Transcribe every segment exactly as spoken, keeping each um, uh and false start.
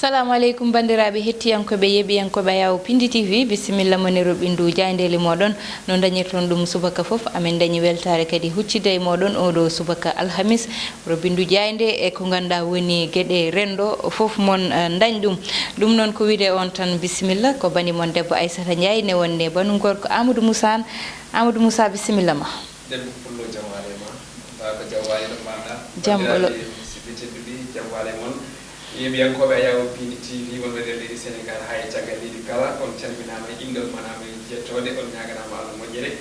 Assalamu aleykum, banndiraaɓe hettiyankooɓe, yeeɓiyankooɓe Ayaw Pindi T V, bisimilla mon e roɓindu jaayndeeli mooɗon. No ndañirton ɗum subaka fof, amin ndañi weltaare kadi huccitde e mooɗon oɗo subaka alhamis. Roɓindu jaaynde e ko ngannduɗaa woni geɗe renndo, fof mon, eh, ndañ ɗum. Ɗum noon ko wiide on tan bisimilla, ko bani mon debbo Aissata Ndiaye, ne wonde banu gorko Amadou Moussa. Amadou Moussa, bisimilla ma. Debbo Pullo, jam waale ma. Ba ko jam waale no mbaɗɗa? Jam ɓolo. Banndiraaɓe musidɓe tedduɓe, jam waale mon. Yeeɓiyankooɓe Ayaw Pindi T V wonɓe nder leydi Sénégal haa e caggal leydi kala, on calminaama e innde, on manaama e jettode, on ñaaganaama Allah moƴƴere.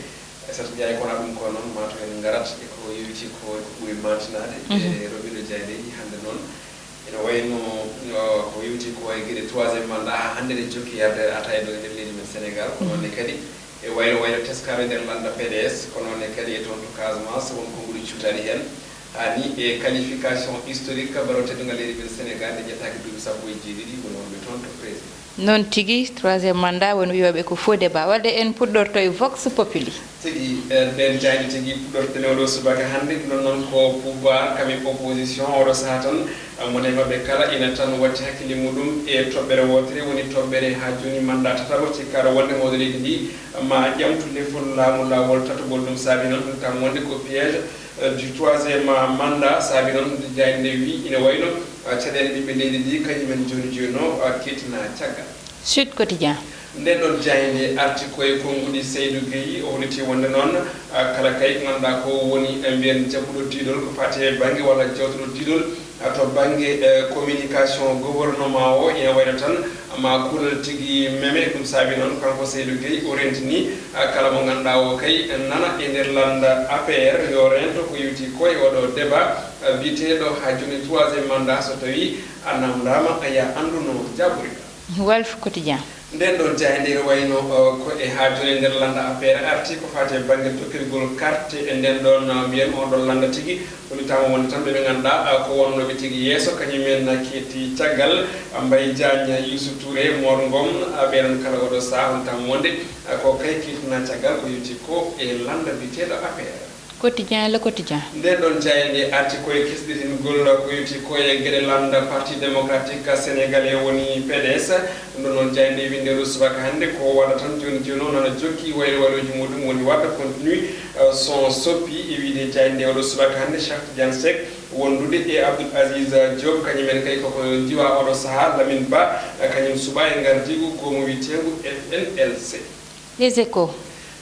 Aissata Ndiaye, kono ɗum ko noon, ma to en ngarat e ko yowiti ko, e ko ɓuri maantinaade. Mhm. E roɓindu jaayndeeji hannde noon. Ina wayi no, o, ko yowiti ko e geɗe troisième mandat, haa hannde ne jokki yarde ata e ɗo e nder leydi men Sénégal. Ko noon ne kadi e waylo waylo teskaaɓe nder lannda P D S, ko noon ne kadi e toon to Casamance, won konnguɗi cuuɗaaɗi heen. Haa ni e qualification historique baro teddungal leydi men Sénégal, nde ƴettaaki duuɓi sappo e jeeɗiɗi, woni wonɓe toon to président. Noon tigi, troisième mandat, won wiyooɓe ko faux débat. Waɗde en puɗɗorto e Vox Populi. Tigi, eh, nden jaaynde tigi puɗɗorten oɗo subaka hannde. Ɗum noon ko pouvoir kam e opposition oɗo sahaa tan, eh, mo e maɓɓe kala ina tan watti hakkille muɗum e toɓɓere wootere, woni toɓɓere haa jooni mandat tataɓo, cikkaaɗo wonde mawɗo leydi ndi ma ƴamtu lefol laamu laawol tataɓol. Ɗum saabi noon, ɗum kam wonde ko piège, eh, du troisième mandat. Saabi noon jaaynde wi ina wayno, eh, caɗeele ɓiɓɓe leydi ndi kañumen jooni jooni o, eh, keetina caggal. Sud Quotidien. Nden ɗon jaaynde arti ko e konnguɗi Seydou Gueye, o holliti wonde noon, ah, kala kay ko ngannduɗaa ko woni, eh, mbiyen jaɓɓuɗo diidol ko faati e bannge walla jewtuɗo diidol, ah, to bannge, eh, communication gouvernement o, ina wayno tan ma kuulal tigi meme. Ɗum saabi noon kanko Seydou Gueye o rentini, ah, kala mo ngannduɗaa o kay nana e nder lannda A P R yo rento ko yowiti ko e oɗo débat, ah, biyeteeɗo haa jooni troisième mandat, so tawii a naamndaama a ya anndu no jaabori ka. Walf Quotidien. Nden ɗon jaaynde ene wayno, uh, ko e haa jooni nder lannda A P R arti ko faati e bannge toppirgol carte e nden ɗon, uh, mbiyen on ɗon lannda tigi. Hollitaama wonde tan ɓe ɓe ngannduɗaa, uh, ko wonnooɓe tigi yeeso, kañumen keetti caggal, uh, Mbaye Diagne, Youssou Touré, Mor Ngom, uh, ɓeɗon kala oɗo sahaa hollitaama wonde, uh, ko kay keettina caggal ko yowiti ko e lannda biyeteeɗo A P R. Quotidien, Le Quotidien. Nden ɗon jaaynde arti ko e kesɗitingol ko yowiti ko e geɗe lannda Parti Démocratique Sénégalais woni P D S. Ɗum ɗon noon jaaynde winnde oɗo subaka hannde ko waɗa tan jooni jooni o nana jokki waylo waylooji muɗum woni waɗa continue, euh, son soppi e wiide jaaynde oɗo subaka hannde Cheikh Tidiane Seck wondude e Abdoul Aziz Diop kañum en kay koko ndiwa oɗo sahaa Lamine Ba, euh, kañum suɓa e ngardiigu goomu wiyeteengu F N L C. Les Échos.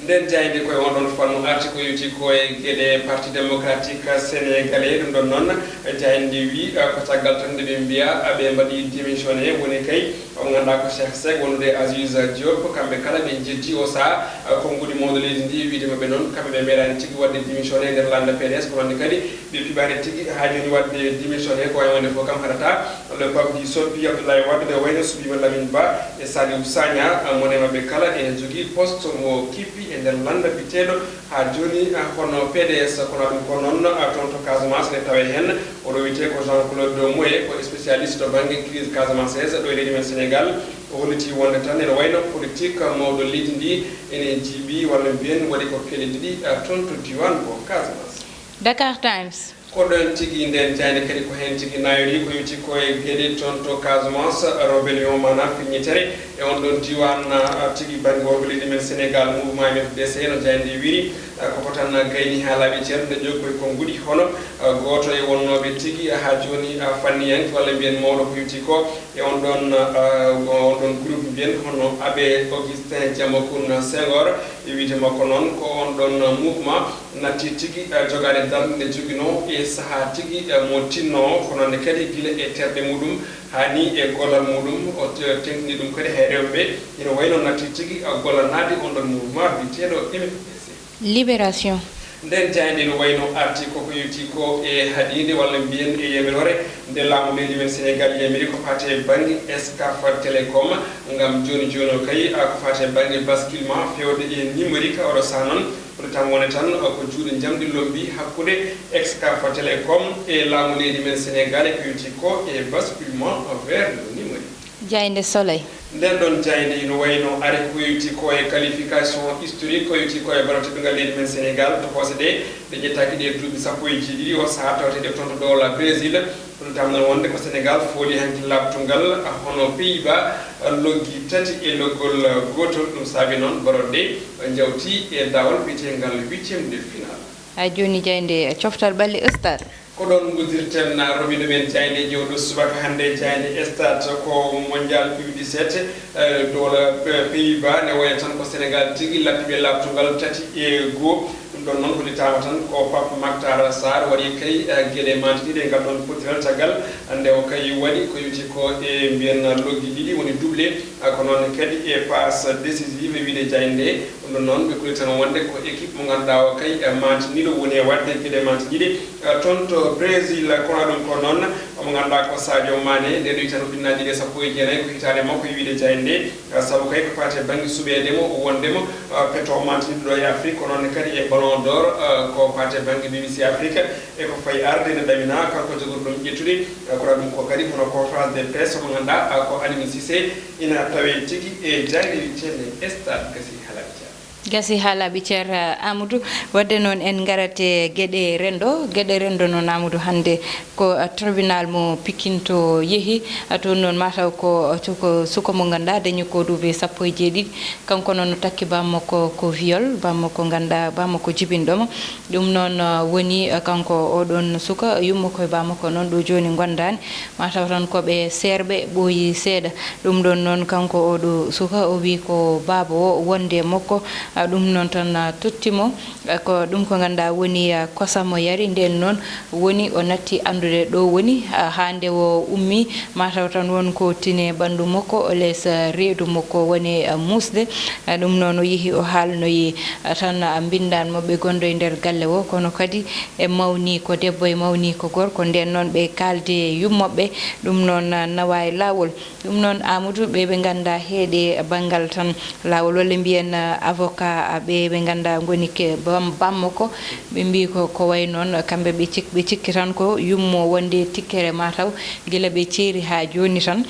Nden jaaynde koye on ɗon fannu arti ko yowiti ko e geɗe Parti Démocratique Sénégalais. Ɗum ɗon noon jaaynde wi, eh, ko caggal tan nde ɓe mbiya, eh, ɓe mbaɗi démissionné, woni kay mo ngannduɗaa ko Cheikh Seck wondude Aziz Diop, kamɓe kala ɓe njeddi o sahaa, eh, konnguɗi mawɗo leydi ndi wiide maɓɓe noon kamɓe ɓe meeɗaani tigi waɗde démissionné e nder lannda P D S, kono noon kadi ɓe piɓaani tigi haa jooni waɗde démissionné, ko wayi wonde fof kam haɗata. Le Pape di soppi Abdoulaye Wade, ne wayno suɓiima Lamine Ba e Salif Sagna, mo e maɓɓe kala ene jogii poste mo kippi e nder lannda biyeteeɗo haa jooni, ah, hono P D S. Kono ɗum ko noon, ah, toon to Casamance ne tawee heen. Oɗo wiyetee ko Jean Claude Moye, ko spécialiste to bannge crise casamançaise ɗo e leydi men Sénégal. O hollitii wonde tan ene wayno politique mawɗo leydi ndi ene jiiɓi walla mbiyen waɗi ko kele ɗiɗi, ah, toon to diiwaan mo Casamance. Dakar Times. Ko ɗoon tigi nden jaaynde kadi ko heen tigi nayorii ko yowiti ko e geɗe toon to Casamance, rébellion maanaam feññitere e on ɗoon diiwaan, ah, tigi bannge worgo leydi men Sénégal, mouvement M F D C no jaaynde wiyri, ah, koko tan gayni haa laaɓi ceerno nde jokkoy konnguɗi hono, ah, gooto e wonnooɓe tigi haa jooni, ah, fanniyanke walla mbiyen mawɗo ko yowiti ko e on ɗoon, ah, on ɗoon groupe mbiyen hono Abbé Augustin Diamacoune Senghor, e wiyde makko noon ko on ɗoon mouvement natti tigi, eh, jogaade darnde nde joginoo e sahaa tigi, eh, mo tinnoo, kono ne kadi gila e terɗe muɗum haa ni e gollal muɗum, o te-, teŋtini ɗum kadi hay rewɓe ɓe, ina wayno natti tigi, eh, gollanaade on ɗoon mouvement biyeteeɗo M F D C. Libération. Nden jaaynde no wayno arti koko yowiti ko e haɗiinde walla mbiyen e yamiroore nde laamu leydi men Sénégal yamiri ko faati e bannge Excaf Télécom, ngam jooni jooni o kay, a, ko faati e bannge basculement feewde e numérique, oɗo sahaa noon, hollitam wone tan, a, ko juuɗe njamndi lombi hakkunde Excaf Télécom e laamu leydi men Sénégal e ko yowiti ko e basculement vers le numérique. Jaaynde Soleil. Nden ɗon jaaynde ino wayno ari ko yoyti ko e qualification historique, ko yoyti ko e ballon teddungal leydi men Sénégal. Tokoose ɗe, ɗe ƴettaaki ɗe duuɓi sappo e jeeɗiɗi, o sahaa tawteeɗe toon to dowla Brésil. Ɗum tamna wonde ko Sénégal fooli hanki laaɓtungal, hono Pays-Bas loggi tati e loggol gootol. Ɗum saabi noon ballon ɗe njawti e daawol wiyeteengal huitième de finale. Haa jooni jaaynde coftal ɓalli stade. Ko ɗoon nguddirten romiiɗo men jaayndeeji oo ɗoo subaka hannde, jaaynde stade. Ko mondial U dix-sept, eh, dowla, eh, Pays-Bas ne wayno tan ko Sénégal tigi lappiɓe laaɓtungal tati e goo. Ɗum ɗoon noon hollitaama tan ko Pape Mactar Sarr waɗi kay, eh, geɗe maantiniiɗe e ngal ɗoon pottiral, caggal nde o kay waɗi ko yoyti ko e mbiyen loggi ɗiɗi, woni doublé, eh, ko noon kadi e passe décisive wiyde jaaynde. Ɗum ɗoon noon ɓe kollitan wonde ko équipe mo ngannduɗaa o kay, eh, maantiniiɗo woni e waɗde geɗe maantiniiɗe, eh, toon to Brésil. Kono ɗum ko noon mo ngannduɗaa ko Sadio Mané, nde ɗo hitaande ujunnaaje ɗiɗi e sappo e jeenayi ko hitaande makko e wiyde jaaynde, eh, sabu kay ko faati e bannge suɓeede mo, wonde mo, eh, peto maantiniiɗo ɗo e Afrique, ko noon kadi e Ballon d'Or, eh, ko faati e bannge B B C Afrique e ko fayi arde ene ɗaminaa, kanko jogori ɗum ƴettude, eh, kono ɗum ko kadi hono conférence de presse mo ngannduɗaa, eh, ko Aliou Cissé ina tawee tigi e jaaynde wiyeteendi Stade Gassi Hala Bicar. Gassi Hala Bicar, eh, Amadou. Waɗde noon en ngarat e geɗe renndo. Geɗe renndo noon, Amadou, hannde ko, eh, tribunal mo Pikinto yehi. Eh, toon noon mataw ko, eh, suko, suko mo ngannduɗaa dañi ko duuɓi sappo e jeeɗiɗi. Kanko noon o takki bammakko ko viol, bammakko ngannduɗaa, bammakko jibinɗo mo. Ɗum noon, eh, woni, eh, kanko oɗoon suka, yumma ko e bammakko noon ɗo jooni ngondaani. Mataw tan ko ɓe seerɓe ɓooyi seeɗa. Ɗum ɗoon noon, kanko oɗo suka, o wii ko baaba o wonde e makko, a, ɗum noon tan, a, totti mo, a, ko ɗum ko ngannduɗaa woni, a, kosam mo yari. Ndeen noon woni o natti anndude ɗo woni, a, haa nde o ummii, mataw tan won ko tine ɓanndu makko, o les, a, reedu makko woni, a, muusde. A, ɗum noon o yehi o haalnoyi, a, tan, a, mbinndaan mo ɓe gonɗo e nder galle o, kono kadi e mawni ko debbo e mawni ko gorko, ndeen noon ɓe kaalde yummoɓe, ɗum noon, a, nawa e laawol. Ɗum noon, Amadou, ɓe ɓe ngannduɗaa heede banngal tan laawol, walla mbiyen, eh, avocat, ɓe ɓe ngannduɗaa ngoni ke bam-, bammakko, ɓe mbii ko, ko wayi noon, kamɓe ɓe cik-, ɓe cikki tan ko yummo wonde tikkere mataw gila ɓe ceeri haa jooni tan.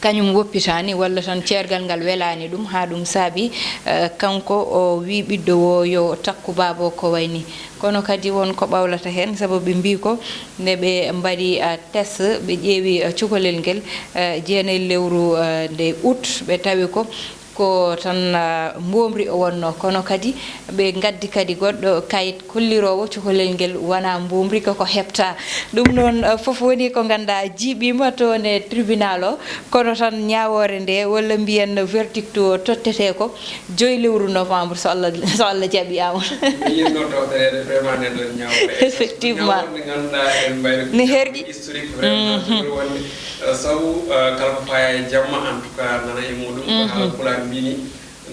Kañum woppitaani, walla tan ceergal ngal welaani ɗum, haa ɗum saabi, eh, kanko o wii ɓiɗɗo o yo takku baaba o ko wayi nii. Kono kadi won ko ɓawlata heen, sabu ɓe mbii ko nde ɓe mbaɗi, eh, test, ɓe ƴeewi, eh, cukalel ngel, eh, jeenayi lewru, eh, nde août, ɓe tawi ko, ko tan, eh, mboomri o wonnoo. Kono kadi ɓe ngaddi kadi goɗɗo kayit kolliroowo cukalel ngel wonaa mboomri, ko ko heɓtaa. Ɗum noon, eh, fof woni ko ngannduɗaa jiiɓiima toon e tribunal o, kono tan ñaawoore nde, walla mbiyen verdict o tottetee ko joyi lewru novembre, so Allah, so Allah jaɓi, Amadou. Mi yiɗno tawtoreede vraiment nde ɗon ñaawoore. Effectivement. Ñaawoore nde ngannduɗaa en mbayri ko ne herƴi historique vraiment, mhm, wonde, eh, sabu, eh, kala ko faaya e jamma, en tout cas, nana e muɗum, ko, mhm, haala pulaar mbini.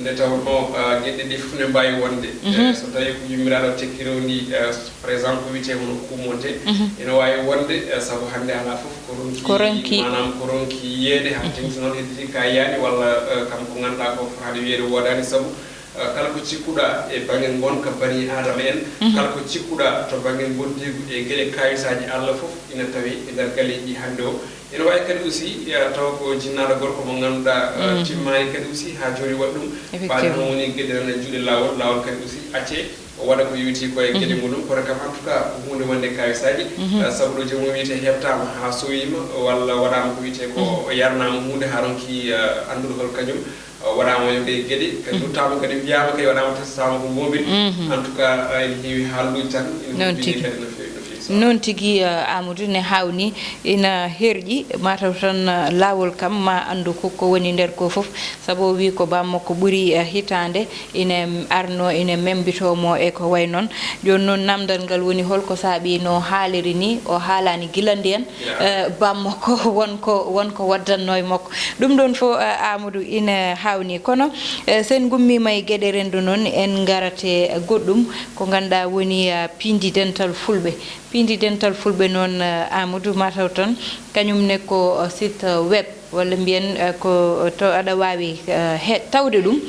Nde tawnoo, eh, geɗe ɗe fof ne mbaawi wonde. Mhm. Eh, so tawii ko yummiraaɗo tekki rewndi, eh, par exemple, ko wiyetee hono kuumonte, mhm, ene waawi wonde, eh, sabu hannde alaa fof ko ronki, ko ronki, maanaam ko ronki yiyeede haa, mhm, tengti noon hedditi ka yiyaani, walla, eh, kam ko ngannduɗaa ko fotaani wiyeede woodaani, sabu, eh, kala ko cikkuɗaa e bannge ngonka banii aadama en, mhm, kala ko cikkuɗaa to bannge mboddiigu e geɗe kaawisaaji Allah fof ina tawee e nder galleeji ɗi hannde o. Ene waawi kadi aussi, eh, taw ko jinnaaɗo gorko mo ngannduɗaa, eh, mm, timmaani kadi aussi haa jooni waɗi ɗum. Effectivement. Faade noon woni geɗe nan e juuɗe laawol, laawol kadi aussi accee o waɗa ko yowiti ko e geɗe, mhm, muɗum. Kono kam, en tout cas, ko huunde wonde kaawisaaji, mhm, eh, sabu ɗo joomum wiyetee heɓtaama haa sowiima, walla waɗaama ko wiyetee ko, mhm, o yarnaama huunde haa ronki, eh, anndude hol kañum, eh, waɗaama yoga e geɗe, kadi, mhm, ruttaama kadi mbiyaama kadi waɗaama testaama ko mboomri. Mhm. En tout cas, eh, ene heewi haalluuji tan, ene, noon huɓɓini tigi, kadi no feewi, no feewi. Noon tigi, eh, Amadou, ne haawnii, ina herƴi, mataw tan, eh, laawol kam ma anndu ko, ko woni nder ko fof, sabu o wii ko bammakko ɓuri, eh, hitaande, ina arno, ina memmbitoo mo e ko wayi noon. Jooni noon, naamndal ngal woni, hol ko saabii no haaliri nii, o haalaani gila ndeen, eh, bammakko won ko, won ko waddannoo e makko. Ɗum ɗoon fof, eh, Amadou, ina haawnii. Kono, eh, so en ngummiima e geɗe renndo noon, en ngarat e goɗɗum, ko ngannduɗaa woni, eh, piindi dental fulɓe. Piindi dental fulɓe noon, eh, Amadou, mataw tan kañum ne ko, eh, site, eh, web, walla mbiyen, eh, ko to aɗa waawi, eh, he-, tawde ɗum.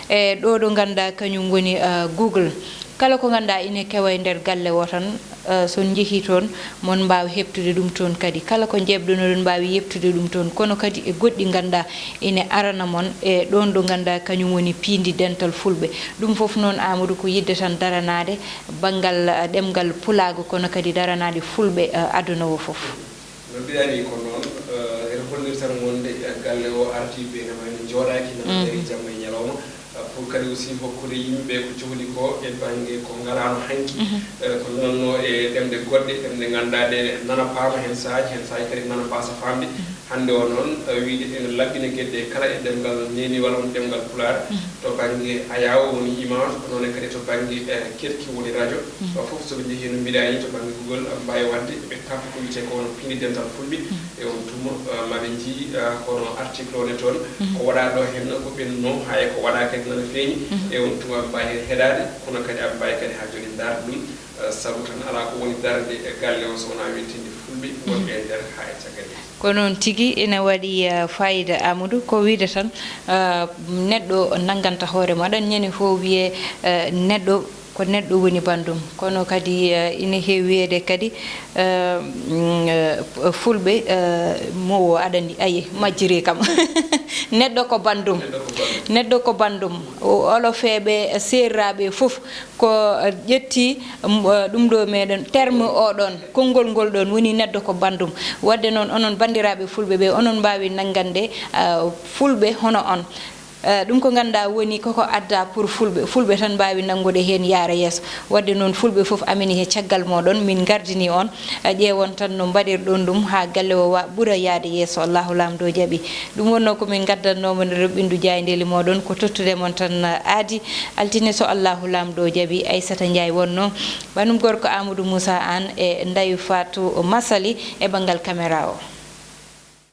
E ɗo ɗo ngannduɗaa kañum woni, eh, Google. Kala ko ngannduɗaa ina kewa e nder galle o tan, Eh, so on njehii toon, mon mbaawa heɓtude ɗum toon kadi. Kala ko njeeɓ-ɗon, oɗon mbaawi yeɓtude ɗum toon. Kono kadi e goɗɗi nganndu-ɗaa ine arana mon e ɗoon ɗo nganndu-ɗaa kañum woni piindi dental Fulɓe. Ɗum fof noon, Aamadu, ko yiɗde tan daranaade banngal, eh, ɗemngal pulaagu, kono kadi daranaade Fulɓe, eh, aduna o fof. No mbiɗaa nii ko noon, eh, ene holliri tan wonde, eh, galle o ardiiɓe ene wayi no njooɗaaki nana darii jamma e ñalawma, eh, pour kadi aussi hokkude yimɓe ko cohli ko e bannge ko ngalaano hanki. Eh, ko nonno e ɗemɗe goɗɗe, ɗemɗe nganndu-ɗaa ɗe nana paama heen sahaaji, heen sahaaji kadi nana mbaasa faamde. Hannde o noon, eh, wiyde ene laɓɓina geɗe kala e ɗemngal neeniwal woni ɗemngal Pulaar. To bannge ayaawo woni image, ko noon kadi to bannge, eh, kerki woni radio. Ɗo fof so ɓe njehii no mbiɗaa nii to bannge Google, aɓe mbaawi waɗde ɓe tappa ko wiyetee ko woni piindi dental Fulɓe. E on tuma, eh, maɓe njii, eh, kono article o ne toon, ko waɗaa ɗo heen ko ɓennuno, haa e ko waɗaa kadi nana feeñi. E on tuma aɓe mbaawi heen heɗaade, kono kadi aɓe mbaawi kadi haa jooni ndaarde ɗum, eh, sabu tan alaa ko woni darnde e galle o so wonaa weltinde Fulɓe wonɓe e nder haa e caggal leydi. Ko noon tigi, ina waɗi, eh, faayiida, Aamadu. Ko wiyde tan, eh, neɗɗo nannganta hoore mum. Aɗa anndi ñande fof wiyee, eh, neɗɗo ko neɗɗo woni banndum. Kono kadi, eh, ina heewi wiyeede kadi, eh, mm, eh, Fulɓe, eh, mo o aɗa anndi, ayi, majjiri kam. Neɗɗo ko banndum. Neɗɗo ko banndum. Neɗɗo ko banndum. O-, Olofeeɓe, Seeriraaɓe fof ko, eh, ƴetti, mm, eh, ɗum ɗo meɗen terme o ɗon, konngol ngol ɗon woni neɗɗo ko banndum. Waɗde noon, onon banndiraaɓe Fulɓe ɓe, onon mbaawi nanngande, eh, Fulɓe hono on. Eh, ɗum ko nganndu-ɗaa woni koko adda pour Fulɓe. Fulɓe tan mbaawi nanngude heen yaara yeeso. Waɗde noon, Fulɓe fof amen he caggal mooɗon, min ngardini on, eh, ƴeewon tan no mbaɗirɗon ɗum haa galle o wa-, ɓura yahde yeeso. Allahu Laamɗo jaɓi. Ɗum wonnoo ko min ngaddannoo mon e nder ɓinndu jaayndeeli mooɗon, ko tottude mon tan, eh, aadi. Altine so Allahu Laamɗo jaɓi, Aysata Njaay wonnoo. Banndum gorko Aamadu Muusa Aan e Ndaye Faatu Masali e banngal kamera o.